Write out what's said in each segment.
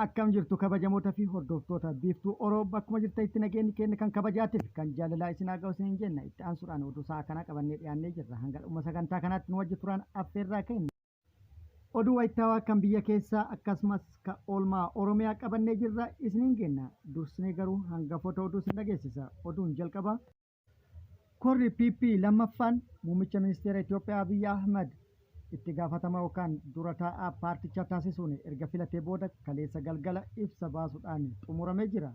Akkam jirtu kabajamoota fi hordoftoota Biiftuu Oro bakkuma jirtanitti nageenyi keenya kan kabajaatiif kan jaalalaa isin haa ga'u isiniin jenna. Itti aansuudhaan oduu sa'a kanaa qabannee dhiyaannee jirra. Hanga dhuma sagantaa kanaatti nu wajji turaan affeerraa keenya. Oduu wayitaawaa kan biyya keessaa akkasumas ka oolmaa Oromiyaa qabannee jirra isiniin genna. Dursinee garuu hangafoota oduu isin dhageessisa. Oduun jalqabaa. Korri PP lammaffaan muummicha ministeera Itoophiyaa Abiy Ahmad itti gaafatamaa yookaan dura taa'aa paartichaa taasisuun erga filatee booda kaleessa galgala ibsa baasuudhaan xumuramee jira.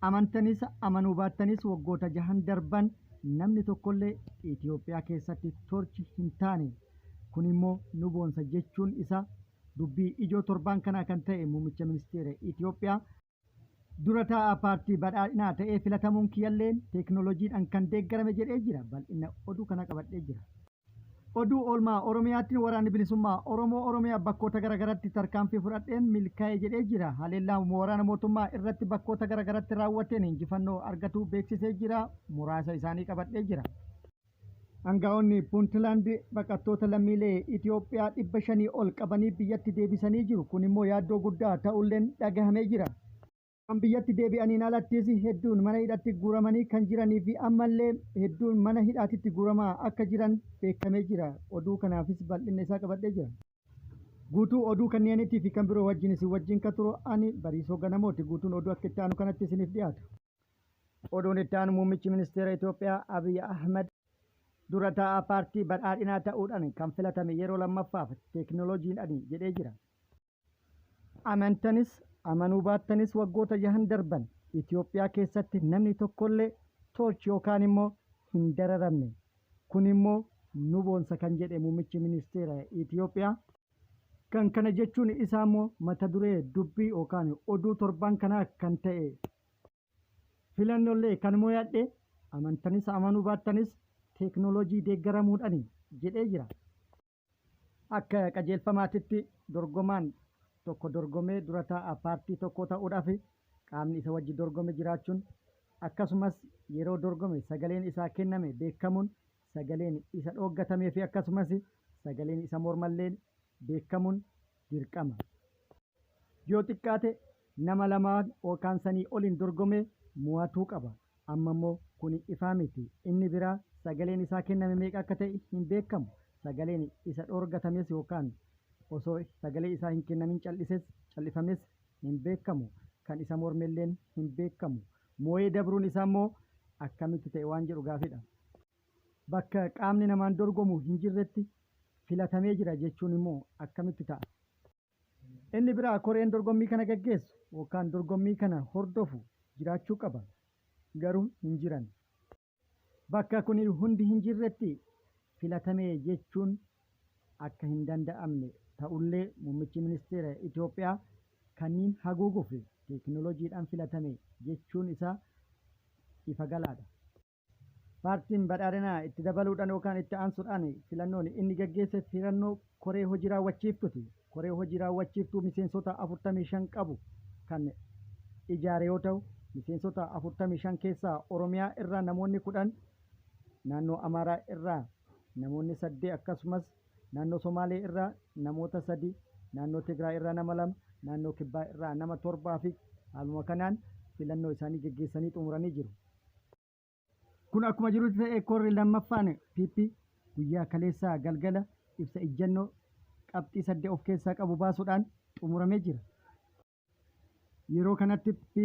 Amantanis amanuu baattanis waggoota jahan darban namni tokkollee Itoophiyaa keessatti torch hin taane. Kun immoo nu boonsa jechuun isaa dubbii ijoo torbaan kanaa kan ta'e muummicha ministeera Itoophiyaa. Dura taa'aa paartii badhaadhinaa ta'ee filatamuun kiyyalleen teeknooloojiidhaan kan deeggarame jedhee jira. Bal'ina oduu kanaa qabadhee jira. Oduu oolmaa Oromiyaattiin Waraanni Bilisummaa Oromoo Oromiyaa bakkoota garagaratti tarkaanfii fudhadheen milkaa'e jedhee jira. Haleellaa waraana mootummaa irratti bakkoota garagaratti raawwateen injifannoo argatuu beeksisee jira. Muraasa isaanii qabadhee jira. Angaa'onni Puuntlaand baqattoota lammiilee Itoophiyaa 500 ol qabanii biyyatti deebisanii jiru. Kun immoo yaaddoo guddaa ta'ulleen dhagahamee jira. Kan biyyatti deebi'aniin alattis hedduun mana hidhatti guuramanii kan jiranii fi ammallee hedduun mana hidhaatitti guuramaa akka jiran beekamee jira. Oduu kanaafis bal'inna isaa qabadhee jira. Guutuu oduu kanneenitii fi kan biroo wajjin isin wajjin kan turu ani Bariisoo Ganamooti. Guutuun oduu akka itti aanu kanatti isiniif dhiyaata. Oduun itti aanu Muummichi Ministeera Itoophiyaa Abiy Ahmad dura taa'aa paartii badhaadhinaa ta'uudhaan kan filatame yeroo lammaffaaf teeknooloojiidhani jedhee jira. Amantanis amanuu baattanis waggoota jahan darban Itoophiyaa keessatti namni tokkollee torch yookaan immoo hin dararamne. Kun immoo nu boonsa kan jedhe muummichi ministeera Itoophiyaa. Kan kana jechuun isaa immoo mata duree dubbii yookaan oduu torban kanaa kan ta'e. Filannollee kan moyadhe amantanis amanuu baattanis teeknooloojii deeggaramuudhani jedhee jira. Akka qajeelfamaatitti dorgomaan tokko dorgomee dura taa'aa paartii tokkoo ta'uudhaaf qaamni isa wajji dorgome jiraachuun akkasumas yeroo dorgome sagaleen isaa kenname beekamuun sagaleen isa dhooggatamee fi akkasumas sagaleen isa mormalleen beekamuun dirqama. Yoo xiqqaate nama lamaan yookaan sanii oliin dorgomee mo'atuu qaba. Amma immoo kuni ifaa miti. Inni biraa sagaleen isaa kenname meeqa akka ta'e hin beekamu. Sagaleen isa dhoorgatames yookaan osoo sagalee isaa hin kennamin cal'ises, cal'ifames hin beekamu. Kan isa mormelleen hin beekamu. Moo'ee dabruun isaa immoo akkamitti ta'e waan jedhu gaafidha. Bakka qaamni namaan dorgomu hin jirretti filatamee jira jechuun immoo akkamitti ta'a? Inni biraa koreen dorgommii kana gaggeessu yookaan dorgommii kana hordofu jiraachuu qaba. Garuu hin jiran. Bakka kuni hundi hin jirretti filatame jechuun akka hin danda'amne ta'ullee muummichi ministeera Itoophiyaa kanniin haguuguuf teeknooloojiidhaan filatame jechuun isaa ifa galaadha. Paartiin Badhaadhinaa itti dabaluudhaan yookaan itti aansuudhaan filannoon inni gaggeesse filannoo koree hojii raawwachiiftuti. Koree hojii raawwachiiftuu miseensota 45 qabu kan ijaare yoo ta'u, miseensota 45 keessaa Oromiyaa irraa namoonni 10, naannoo Amaaraa irraa namoonni 8 akkasumas naannoo Somaalee irraa namoota 3, naannoo Tigraay irraa nama 2, naannoo Kibbaa irraa nama 7 fi haaluma kanaan filannoo isaanii gaggeessanii xumuranii jiru. Kun akkuma jirutti ta'ee korri lammaffaan PP guyyaa kaleessaa galgala ibsa ijjannoo qabxii sadde of keessaa qabu baasuudhaan xumuramee jira. Yeroo kanatti PP.